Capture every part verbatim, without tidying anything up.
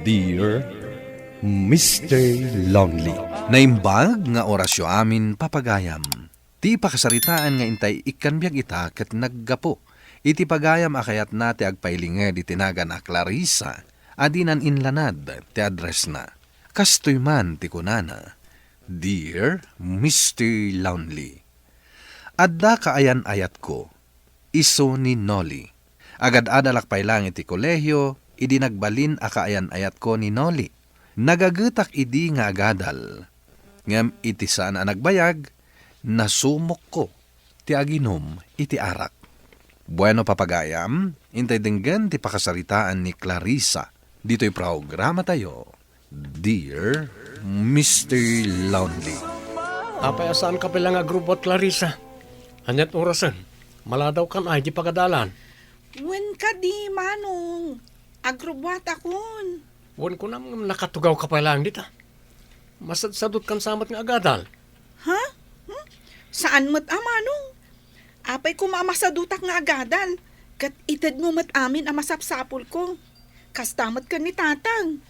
Dear Mister Lonely. Naimbag nga orasyo amin, papagayam. Ti pakasaritaan nga intay ikkan biag ita ket naggapu iti pagayam a kayatna ti agpailinged iti nagan a Clarissa a dinan inlanad ti addressna. Kastoy man ti kunana, "Dear Mister Lonely, adda kaayan-ayatko, isu ni Noli. Agad-adalak pay laeng iti kolehio idi nagbalin a kaayan-ayatko ni Noli. Nagagetak idi nga agadal. Ngem iti saan a nagbayag, nasumokko ti aginum iti arak." Bueno, papagayam, intay denggen ti pakasaritaan ni Clarissa ditoy programatayo, Dear Mister Lonely. Apay a saanka pay laeng nga agrubbuat, Clarissa? Aniat orasen? Maladaw kan ay di pagadalan? Wen kadi, Manong. Agrubbuatakon. Wen kunam ngem nakatugawka pay laeng dita. Masadsadot kan sa met nga agadal. Ha? Hmm? Saan met a, Manong. Apay koma a masadutak nga agadal, ket itedmo met amin a masapsapulko. Kasta met ken ni Tatang.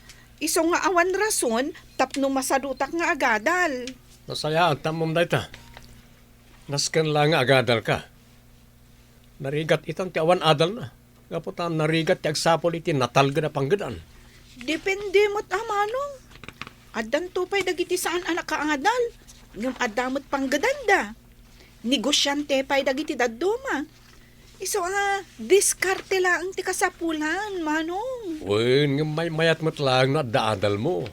Isu nga awan rason tapno masadutak nga agadal. Nasayaat ta ammom dayta. Nasken la nga agadalka. Narigat itan ti awan adalna. Gapu ta narigat ti agsapul iti natalged a panggedan. Depende met a, Manong. Addanto pay dagiti saan a nakaadal, ngem adda met panggedanda. Negosiante pay dagiti dadduma. Isu a, diskarte laeng ti kasapulan, Manong. Wen, ngem maymayat met laeng no adda adalmo.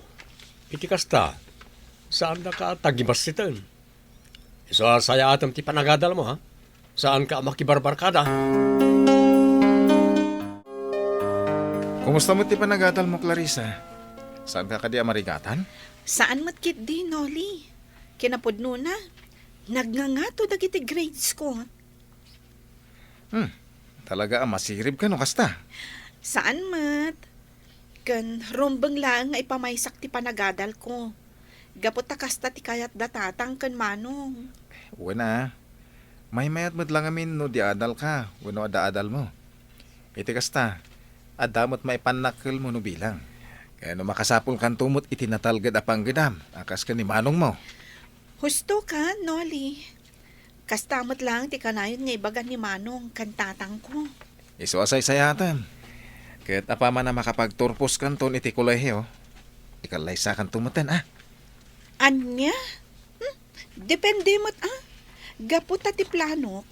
Iti kasta, saandaka a tagibassiten. Isu a sayaatem ti panagadalmo, ha? Saanka a makibarbarkada. Kumusta met ti panagadalmo, Clarissa? Saanka kadi a marigatan? Saan met ketdi, Noli. Kinapudnona, nagngangato dagiti grades ko. Hmm, talaga a masiribka no kasta. Saan met. Ken rumbeng laeng nga ipamaysak ti panagadalko. Gapu ta kasta ti kayat da Tatang ken Manong. Wen a, maymayat met la ngamin no di adalka wenno adda adalmo. Iti kasta, adda met maipannakkelmo no bilang. Ken no makasapulkanto met iti natalged a panggedam a kas ken ni manongmo. Husto ka, Noli. Kasta met laeng ti kanayon nga ibaga ni Manong ken Tatangko. Isu a saysayaatem. Ket apaman a makapagturposkanton iti kolehio, ikallaysakanto metten, a? Ania? Hmm? Depende met, a? Gapu ta ti planok,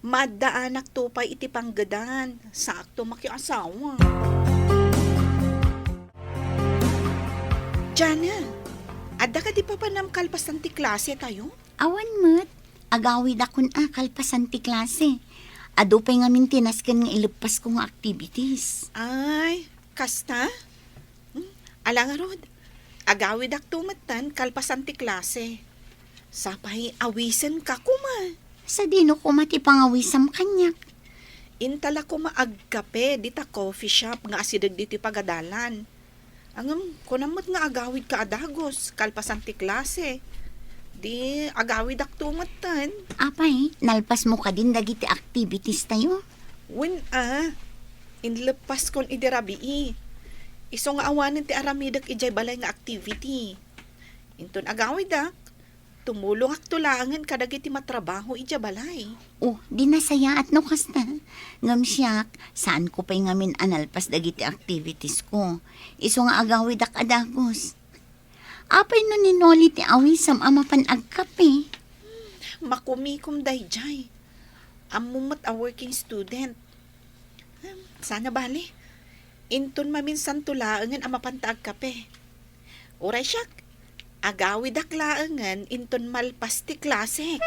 maaddaanakto pay iti panggedan, saakto makiasawa. Jana, adda kadi papanam kalpasan ti klase tayo? Awan met. Agawidakon a kalpasan ti klase. Adu pay ngamin ti nasken nga ileppasko nga activities. Ay, kasta? Hmm, ala ngarud, agawidakto metten kalpasan ti klase. Sapay awisenka koma. Sadino koma ti pangawisam kaniak? Inta la koma agkape dita coffee shop nga asideg ditoy pagadalan. Ngem, kunam met nga agawidka a dagus, kalpasan ti klase. Di, agawidakto metten. Apay, nalpasmo kadin dagiti activities tayo? Wen a, inleppaskon idi rabii. Isu nga awanen ti aramidek idiay balay nga activity. Inton agawidak, tumulongakto laengen kadagiti matrabaho idiay balay. Oh, di nasayaat no kasta. Ngem siak, saanko pay ngamin a nalpas dagiti activities ko. Isu nga agawidak a dagus. Apay no ni Noli ti awisam a mapan agkape? Makumikom daydiay. Ammom met a working student. Hmm, sana bale. Inton maminsanto laengen a mapanta agkape. Uray siak, agawidak laengen inton malpas ti klasek.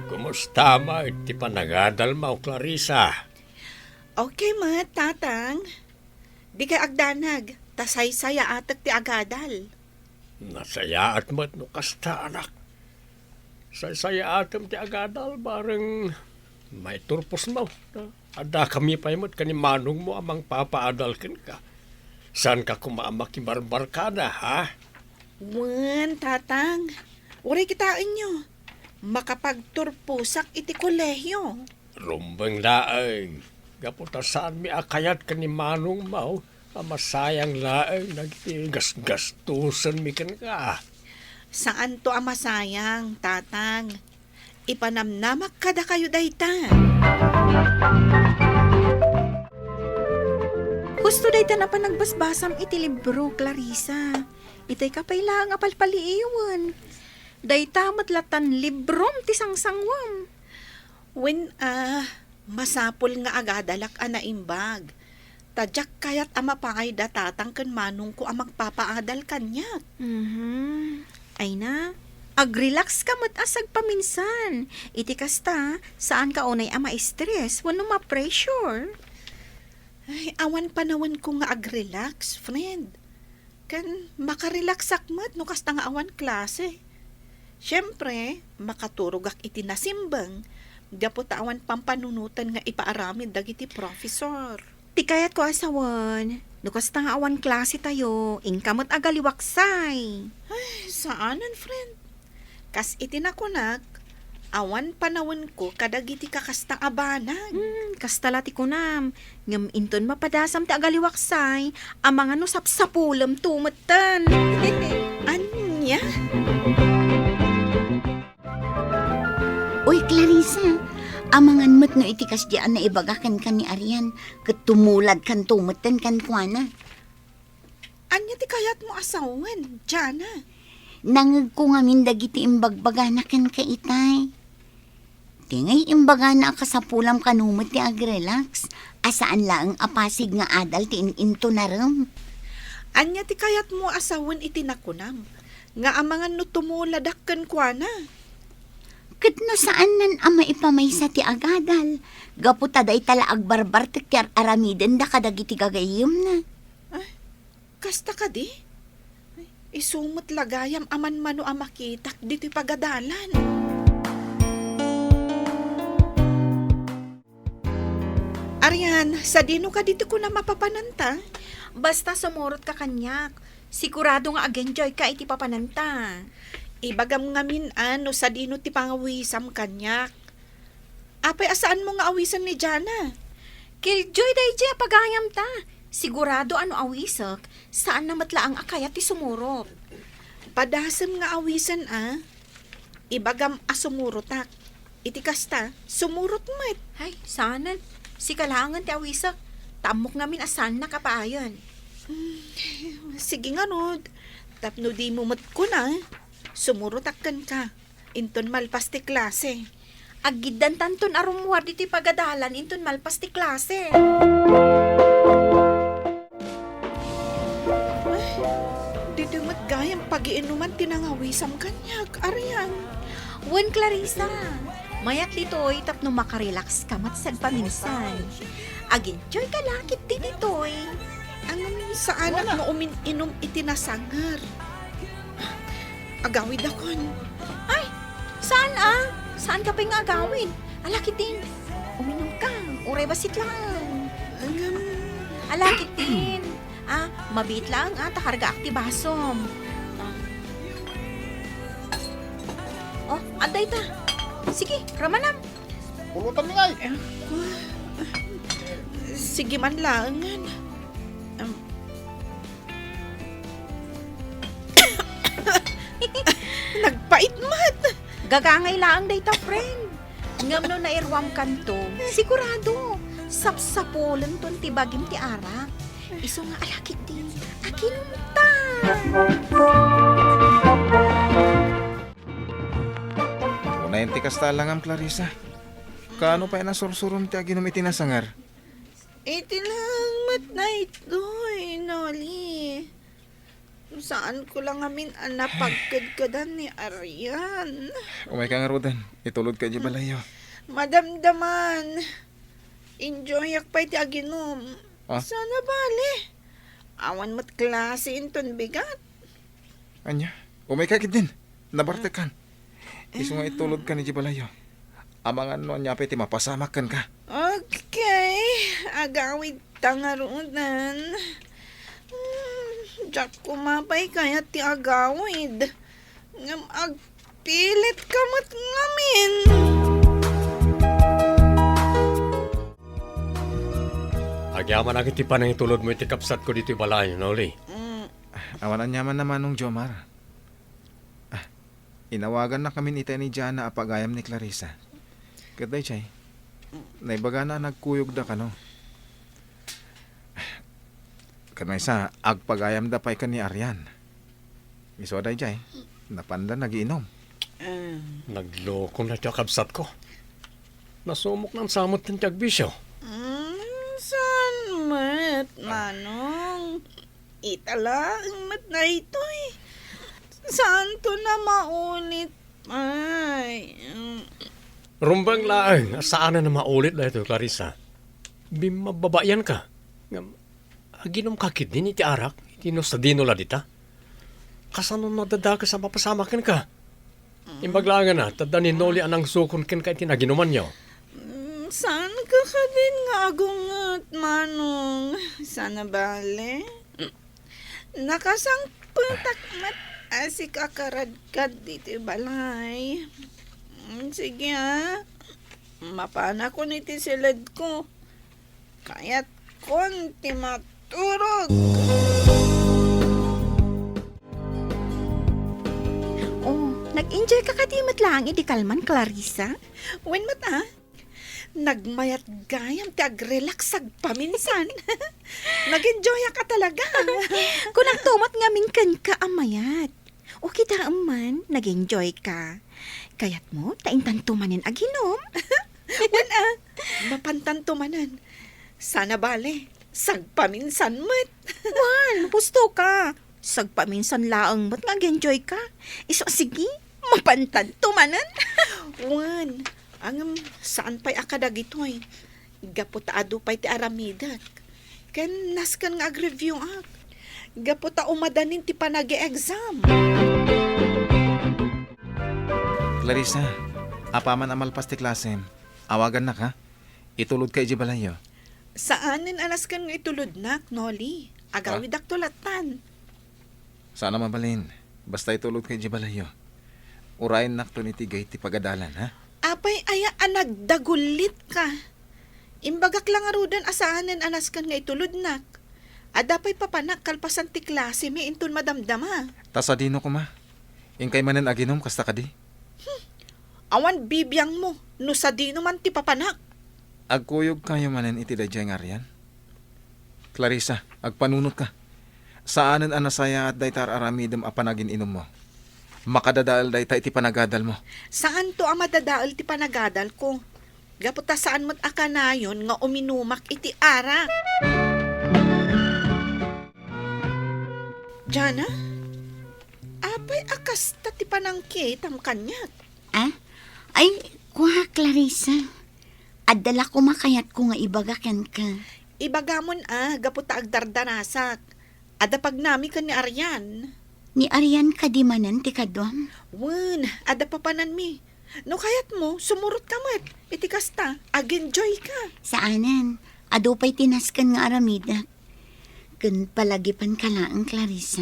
Kumusta met ti panagadalmo, Clarissa? Okay met, Tatang. Dika agdanag, ta saysayaatek ti agadal. Nasayaat met no kasta, anak. Saysayaatem ti agadal, bareng maiturposmo. Addakami pay met ken ni manongmo a mangpapaadal kenka. Saanka koma a makibarbarkada, ha? Wen, Tatang. Uray kitaenyo, makapagturposak iti kolehio. Rumbeng laeng. Gapu ta saanmi a kayat ken ni manongmo, a masayang laeng dagiti gasgastosenmi kenka. Saanto a masayang, Tatang. Ipanamnamak kadakayo dayta. Husto dayta a panagbasbasam iti libro, Clarissa. Itay ka pay laeng a palpaliiwen. Dayta met latan librom ti sangsangwam. Wen, ah, masapul nga agadalak a naimbag. Ta diak kayat a mapaayda tatang ken manongko a magpapaadal kaniak. Mhm. Ay na, agrelax ka met a sagpaminsan. Iti kasta, saan ka unay a ma-stress wenno ma-pressure. Ay, awan panawenko nga agrelax, friend. Ken makarelaxak met no kasta nga awan klase. Siempre, makaturogak iti nasimbeng, gapu ta awan pampanunoten nga ipaaramid dagiti professor. Ti kayatko a sawen, no kasta nga awan klase tayo, inka met agaliwaksay. Ay, saanen, friend. Kas iti nakunak, awan panawenko kadagiti kakasta a banag. Hmm, kasta la ti kunam. Ngem inton mapadasam ti agaliwaksay, amangan no sapsapulem to metten. Ania? Uy, Clarissa, amangan met no iti kasdi a naibaga kenka ni Arian, ket tumuladkan to metten kenkuana. Ania ti kayatmo a sawen, Jana? Nangngegko ngamin dagiti imbagbagana kenka itay. Ti ngay imbagana a kasapulam kano met ti agrelax, a saan laeng a pasig nga adal ti in-intonarem. Ania ti kayatmo a sawen iti nakunam, nga amangan no tumuladak kenkuana? Ket no saannan a maipamaysa ti agadal, gapu ta dayta la agbarbartek ti ar-aramidenda kadagiti gagayyemna. Ay, kasta kadi? Isu met la gayam a manmano a makitak ditoy pagadalan. Arian, sadino kadi ti kunam a papananta? Basta sumurotka kaniak. Sigurado nga ag-enjoyka iti papananta. Ibagam ngamin a no sadino ti pangawisam kaniak. Apay a saanmo nga awisen ni Jana? Killjoy daydiay a pagayamta. Sigurado a no awisek, saanna met laeng a kayat ti sumurot. Padasem nga awisen a. Ibagam a sumurotak. Iti kasta, sumurot met. Ay, saanen. Sika laengen ti awisek. Ta ammok ngamin a saannak a paayen. Mm, sige ngarud. Tapno dimo met kuna, sumurotak kenka. Inton malpas ti klase. Aggiddantanton a rummuar ditoy pagadalan inton malpas ti klase. Ay, ditoy met gayam pagiinuman ti nangawisam kaniak, Arian. Wen, Clarissa, mayat ditoy tapno makarelax ka met sagpaminsan. Ag-enjoy ka la ketdi ditoy. Ngem saanak nga umin-inum iti nasanger. Agawidakon. Ay, saan a? Saanka pay nga agawid? Ala ketdin, uminumka. Uray bassit laeng. Ngem, ala ketdin. Ah, mabiit laeng a, ta kargaak ti basom. Ah. Oh, adda ita. Sige, ramanam. Pulutan mi ngay. Eh, sige man laengen. Um, Nagpait met. Gagangay laeng dayta, friend. Ngem no nairuamkanto, sigurado, sapsapulenton ti bagim ti arak. Isu nga ala ketdi, aginumta. Unayen ti kasta a langam, Clarissa. Kaano pay a nasursurom ti aginum iti nasanger? Iti laeng met daytoy, Noli. Saanko la ngamin a napagkedkedan ni Arian. Umayka ngaruden, itulodka idiay balayyo. Madamdaman. Enjoyak pay ti aginum. Ah? Saan a bale. Awan met klase inton bigat. Ania? Umayka ketdin. Nabartekan. Isu nga itulodka idiay balayyo. Amangan no ania pay ti mapasamak kenka. Okay. Agawidta ngaruden. Hmm, diak koma pay kayat ti agawid. Ngem agpilitka met ngamin. Agyamanak iti panangitulodmo iti kabsatko ditoy balay, Noli. Mm. Awan aniaman a Manong Jomar. Ah, inawagannakamin itay ni Jana a pagayam ni Clarissa. Ket daydiay, naibagana a nagkuyogda kano. Ket maysa, agpagayamda pay ken ni Arian. Isu a daydiay, napanda nagiinom. Ah. Nagloko na ti kabsatko. Nasumok na sa met ti agbisio. Mm, saan met, Manong? Ita laeng met daytoy. Saanto na maulit pay. Mm. Rumbeng laeng a saanen a maulit daytoy, Clarissa. Bimmababaianka. Ngem, aginomka ketdin iti arak, iti no sadino la dita. Kasano no adda dakes a mapasamak kenka? Imbag laengen a, ta adda ni Noli a nangsukon kenka iti naginumanyo. Mm, saanka kadin nga agunget, Manong? Saan a bale? Nakasangpetak met a sika a karadkad ditoy balay. Mm, sige, a. Mapanakon iti siledko. Kayatkon ti maturog. Oh, nag-enjoy ka kadi met laeng idi kalman, Clarissa? Wen met, a. Nagmayat gayam ti agrelax agpaminsan. Nag-enjoyak a talaga. Kunakto met ngamin kenka a mayat. O kitaem man, nag-enjoy ka. Kayatmo ta intanto manen aginom? Wen a, mapantanto manen. Saan a bale, sagpaminsan met. Wen, husto ka. Sagpaminsan laeng met nga ag-enjoy ka. Isu a sige, mapantanto manen. Wen, ngem saan pay a kadagitoy. Gapu ta adu pay ti aramidek. Ken nasken nga agreview ak. Gapu ta umadanin ti panagi-exam. Clarissa, apaman a malpas ti klasem, awagannak, ha? Itulodka idiay balayyo. Saanen a nasken nga itulodnak, Noli. Agawidakto lattan. Saan a mabalin. Basta itulodka idiay balayyo. Urayennakton iti gayam ti pagadalan, ha? Apay aya a nagdagulitka? Imbagak la ngaruden a saanen a nasken nga itulodnak. Adda pay papanak kalpasan ti klasemi inton madamdama. Ta sadino koma? Inkay manen aginom kasta kadi? Hmm. Awan bibiangmo no sadino man ti papanak. Agkuyogkayo manen iti daydiay nga Arian? Clarissa, agpanunotka. Saanen a nasayaat dayta ar-aramidem a panagin-inummo. Makadadael dayta iti panagadalmo. Saanto a madadael ti panagadalko. Gapu ta saan met a kanayon nga uminumak iti arak. Jana, apay a kasta ti panangkitam kaniak? Ah? Ay, kua, Clarissa. Adda la koma kayatko nga ibaga kenka. Ibagamon a, gapu ta agdardanasak. Adda pagnami ken ni Arian. Ni Arian kadi manen ti kaduam? Wen, adda papananmi. No kayatmo, sumurotka met. Iti kasta, ag-enjoy ka. Saanen, adu pay ti nasken nga aramidek. Ken palagipanka laeng, Clarissa.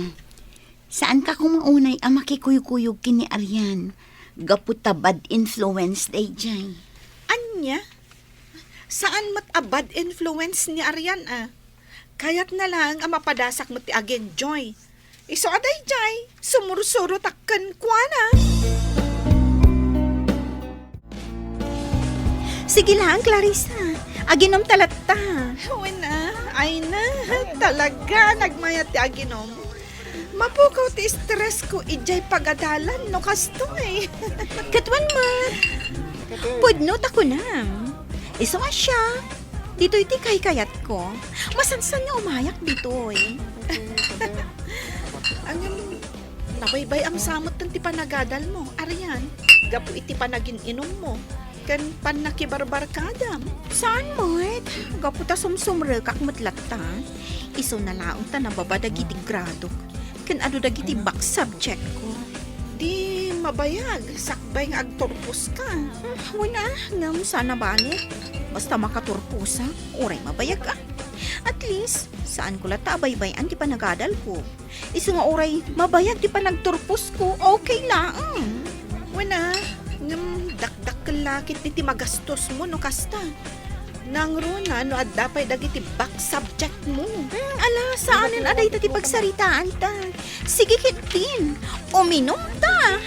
Saanka koma unay a makikuykuyog ken ni Arian, gapu ta bad influence daydiay. Ania? Saan met a bad influence ni Arian a? Kayatna laeng a mapadasak met ti ag-enjoy. Isu a daydiay, sumursurotak kenkuana. Sige laeng, Clarissa. Aginom ta latta. Wen a, ay na, talaga, nagmayat ti aginom. Mapukaw ti stress ko idiay pagadalan no kastoy. Ket wen met, pudno ta kunam. Isu a siak, ditoy ti kaykayatko. Masansan nga umayak ditoy. Ngem, nabaybay-am sa met ti panagadalmo, Arian, gapu iti panagin-inummo ken pannakibarbarkadam. Saan met? Gapu ta sumsumrekak met latta. Isuna laeng ta nababa dagiti gradok ken adu dagiti back subjectko. Di mabayag, sakbay nga agturposka. Hmm, wen a, ngem saan a bale. Basta makaturposak, uray mabayag a. At least, saanko latta a baybay-an ti panagadalko. Isu nga uray mabayag ti panagturposko, okay laeng. Wen a, ngem dakdakkel la ketdi ti magastosmo no kasta. Nangruna no adda pay dagiti back subject mo. Hmm, ala, saanen a dayta ti pagsaritaanta. Sige ketdin, uminumta.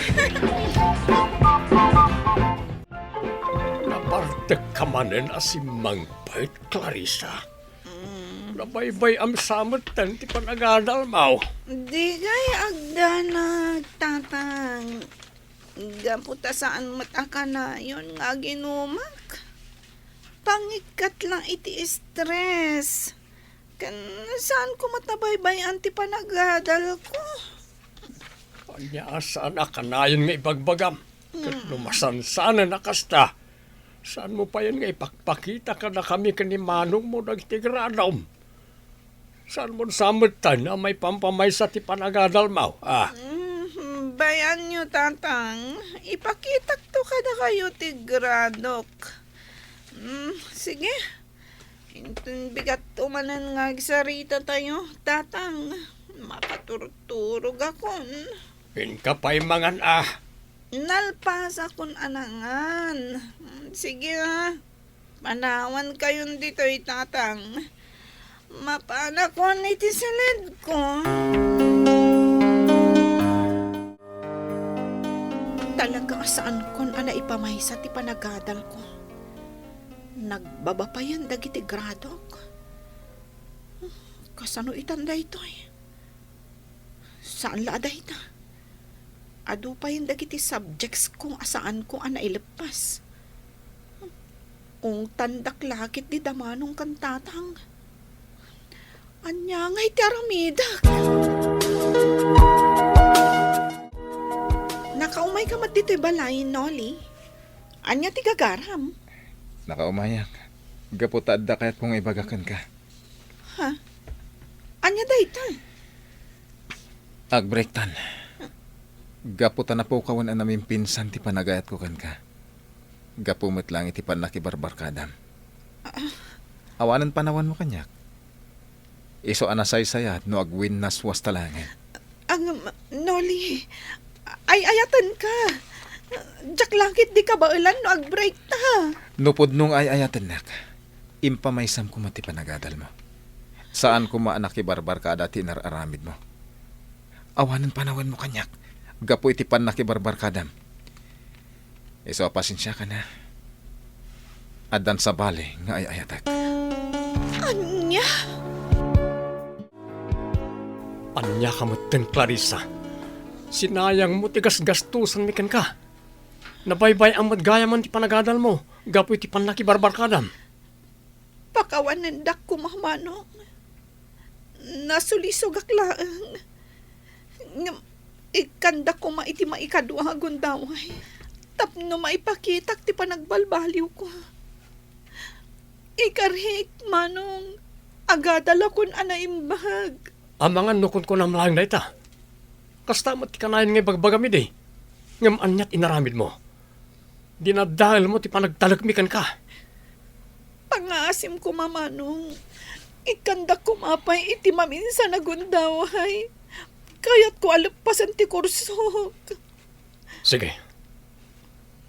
Nabartekka manen a simmangpet, Clarissa. Mm. Nabaybay-am sa metten ti panagadalmo. Dikay agdanag, Tatang. Gapu ta saan met a kanayon nga aginumak. Pangikkat lang iti stress. Ken saan ko met a baybay-an ti panagadalko. Ania a saan a kanayon nga ibagbagam? Ket no masansanan a kasta, saanmo payen nga ipakpakita kadakami ken ni manongmo dagiti gradom? Saanmo sa metten a maipampamaysa ti panagadalmo, a? Mm, bay-anyo, Tatang. Ipakitakto kadakayo ti gradok. Mm, sige. Inton bigatto manen nga agsaritatayo, Tatang, makaturturogakon. Inka pay mangan a. Nalpasakon a nangan. Mm, sige a. Panawankayon ditoy, Tatang. Mapanakon iti silidko. Talaga a saankon a naipamaysa ti panagadalko. Nagbaba payen dagiti gradok. Kasano itan daytoy? Saan la a dayta? Adu payen dagiti subjects ko a saanko a naileppas. Ungtandak la ketdi da manong ken tatang. Ania ngay ti aramidek? Nakaumayka met ditoy balay, Noli? Ania ti gagaram? Nakaumayak. Gapu ta adda kayatko nga ibaga kenka. Ha? Ania dayta? Agbreaktan. Gapu ta napukawen a namimpinsan ti panagayatko kenka. Gapu met laeng iti pannakibarbarkadam. Ah. Awanen panawanmo kaniak. Isu a nasaysayat no agwinnaswasta laengen. Ang, Noli, ay-ayatenka. Diak la ketdi kabaelan no agbreakta. No pudno nga ay-ayatennak, impamaysam koma ti panagadalmo. Saan koma a nakibarbarkada ti inar-aramidmo. Awanen panawanmo kaniak gapu iti pannakibarbarkadam. Isu a pasensiakan a. Addan sabali nga ay-ayatek. Ania? Ania ka metten, Clarissa? Sinayangmo ti gasgastosanmi kenka. Nabaybay-am met gayamen ti panagadalmo gapu iti pannakibarbarkadam. Pakawanendak koma, Manong. Nasulisogak laeng. Ngem ikkandak koma iti maikadua a gundaway tapno maipakitak ti panagbalbaliwko. Ikarik, Manong, agadalakon a naimbag. Amangan no kunkunam laeng dayta. Kasta met ti kanayon nga ibagbagam idi. Ngem ania ti inaramidmo? Dinadaelmo ti panagtalekmi kenka. Pangaasim koma, Manong. Ikkandak koma pay iti maminsan a gundaway. Kayatko a leppasen ti kursok. Sige.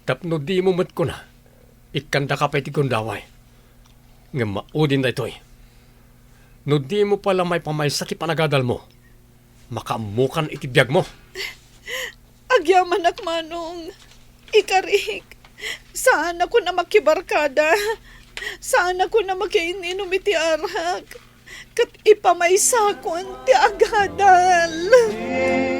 Tapno dimo met kuna, ikkandaka pay ti gundaway. Ngem maudin daytoy. No dimo pay la maipamaysa ti panagadalmo, makaammokan iti biagmo. Agyamanak, Manong. Ikarik. Saanakon a makibarkada. Saanakon a makiin-inom iti arak. Ket ipamaysakon ti agadal.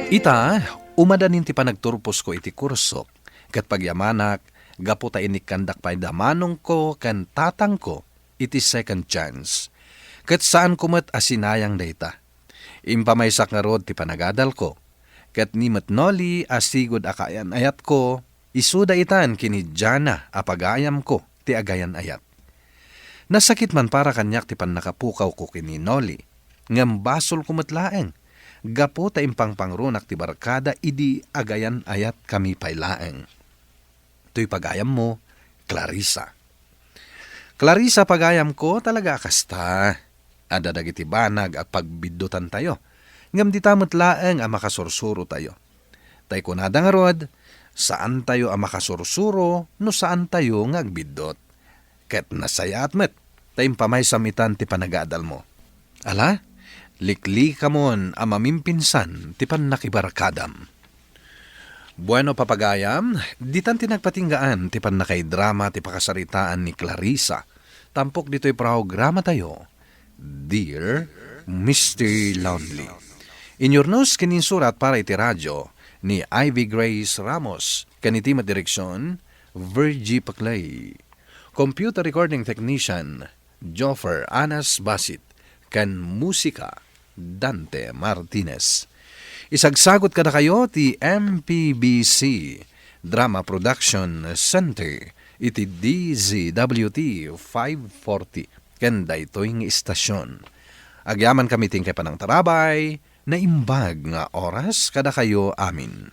Ita, umadanin ti panagturposko iti kursok, ket pagyamanak, gapu ta inikkandak pay da manongko ken tatangko iti second chance. Ket saanko met a sinayang dayta. Impamaysak ngarud ti panagadalko, ket ni met Noli a sigud a kaayan-ayatko, isuda itan ken ni Jana a pagayamko ti agayan-ayat. Nasakit man para kaniak ti pannakapukawko ken ni Noli, ngem basolko met laeng, gapu ta impangpangrunak ti barkada idi agayan-ayatkami pay laeng. Toy pagayammo, Clarissa. Clarissa, pagayamko, talaga a kasta. Adda dagiti banag a pagbiddutantayo, ngem dita met laeng a makasursurotayo. Tay kunada ngarud, saantayo a makasursuro no saantayo nga agbiddut. ket nasayaat met ta impamaysam itan ti panagaadalmo. Ala, liklikamon a mamimpinsan ti pannakibarkadam. Bueno, papagayam, ditan ti nagpatinggaan ti pannakaidrama ti pakasaritaan ni Clarissa. Tampok ditoy programatayo, Dear Mister Lonely. Inyurnos ken insurat para iti radio ni Ivy Grace Ramos, ken iti met direksion, Virgie Paclay. Computer recording technician, Joffer Anas Basit, ken musika, Dante Martinez. Isagsagut kadakayo ti M P B C Drama Production Center iti D Z W T five forty ken daytoy nga istasion. Agyaman kami ti inkay panangtarabay, naimbag nga oras kadakayo amin.